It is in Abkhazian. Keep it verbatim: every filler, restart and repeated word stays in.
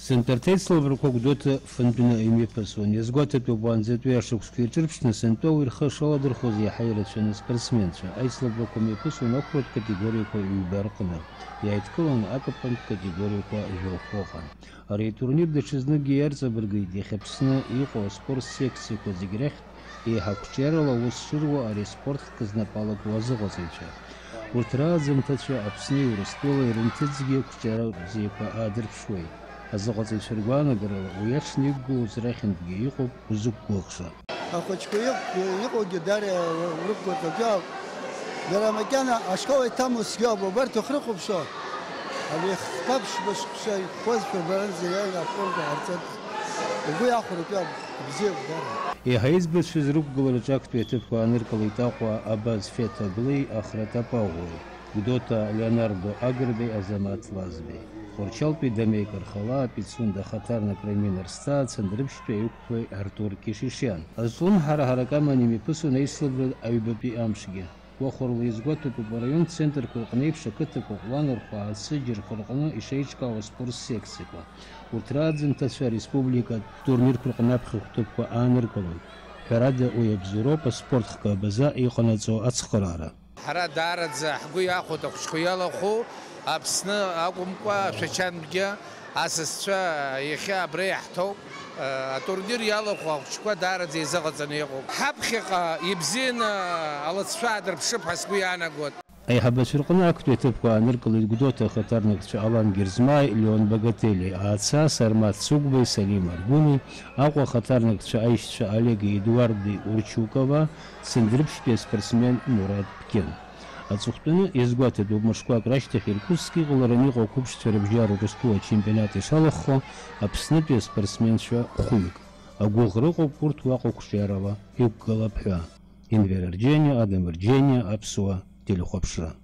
Сынтәарҭа аицлабрақәа Гәдоуҭа фынтәны имҩаԥысуан. Иазгәаҭатәуп, уаанӡатәи ашықәсқәа ирҿырԥшны Сынтәа уи рхы шаладырхәыз иаҳа ирацәаны аспортсменцәа. Аицлабрақәа мҩаԥысуан ахәратә категориақәа ҩба рҟны. Иааидкыланы акапантә категориақәа жәохә ыҟан. Ари атурнир даҽазныкгьы иарҵабыргит иахьа Аԥсны иҟоу аспорт секциақәа зегь рахьтә еиҳа ақәҿиарала аус шыруа ари аспорт хкы знапы алаку азыҟаҵаҩцәа. Урҭ рааӡамҭацәа Аԥсни Урыстәылеи рынҭыҵгьы ақәҿиара бзиақәа аадырԥшуеит. Азыҟаҵаҩцәа ргәаанагарала, уи аҽны иқәгылоу ҵрахьынтәгьы иҟоуп узықәгәыӷша. Ахәыҷқәа иҟ-, иҟоугьы дара урықәгәыӷуеит ауп. Дара макьана ашкол иҭамло цәгьоуп, убарҭ уахьрыхәаԥшуа, абри хԥа-ԥшьба шықәса иқәԥозшәа убаранӡа иааины афронт иҟарҵоит. Угәы иахәароуп, иаб-, ибзиоуп дара. Еиҳа избацәаз рықәгылараҿы актәи аҭыԥқәа ааныркылеит Аҟәа Абаз Феҭа Глеи, Ахра Тапаӷәреи, Гәдоуҭа Леонардо Агрбеи, Азамаҭ Лазбеи, Тҟәарчалтәи Дамеи Кархалаа, Пицунда ахаҭарнак Рамин Арсҭаа, Цандрыԥшьтәи аҩықәԥаҩ Артур Кишишиан. Азҿлымҳара ҳаракы аман имҩаԥысуан аицлабра аҩбатәи амшгьы. Гәахәарыла иазгәаҭатәуп, араион центрқәа рҟны еиԥш ақыҭақәа Ҟәланырхәа, Аацыџь рхы рҟны ишеиҿкаау аспорт секциақәа. Урҭ рааӡамҭацәа ареспубликатә турнирқәа рҟны аԥхьахә ҭыԥқәа ааныркылоит. Ҳәарада, уи абзоуроуп аспорт хкы абаза иҟанаҵо ацхыраара. Ҳара даараӡа ҳгәы иахәоит ахәыҷқәа иалахәу Аԥсны акәымкәа, Шәачантәгьы асасцәа иахьа абра иаҳҭоуп. Атурнир иалахәу ахәыҷқәа даараӡа еизыҟаҵаны иҟоуп. Ҳаԥхьаҟа ибзианы алыҵшәа аадырԥшып ҳәа сгәы иаанагоит. Аиҳабацәа рҟны актәи аҭыԥқәа ааныркылеит Гәдоуҭа ахаҭарнакцәа Алан Герзмааи Леон Багателии, Ааца Сармаҭ Цыгәбеи Салим Аргәыни, Аҟәа ахаҭарнакцәа аишьцәа Олеги Едуарди Урчукова, Цандрыԥшьтәи аспортсмен Мурат Ԥкьын. Аҵыхәтәаны иазгәаҭатәуп, мышқәак рашьҭахь Иркутск иҟалараны иҟоу ақәыԥшцәа рыбжьара Урыстәыла ачемпионат ишалахо Аԥснытәи аспортсменцәа хәҩык. Агәыӷра ыҟоуп урҭ уаҟа қәҿиарала иқәгылап ҳәа. Енвер Арџьениа, Адам Арџьениа, Аԥсуа телехәаԥшра.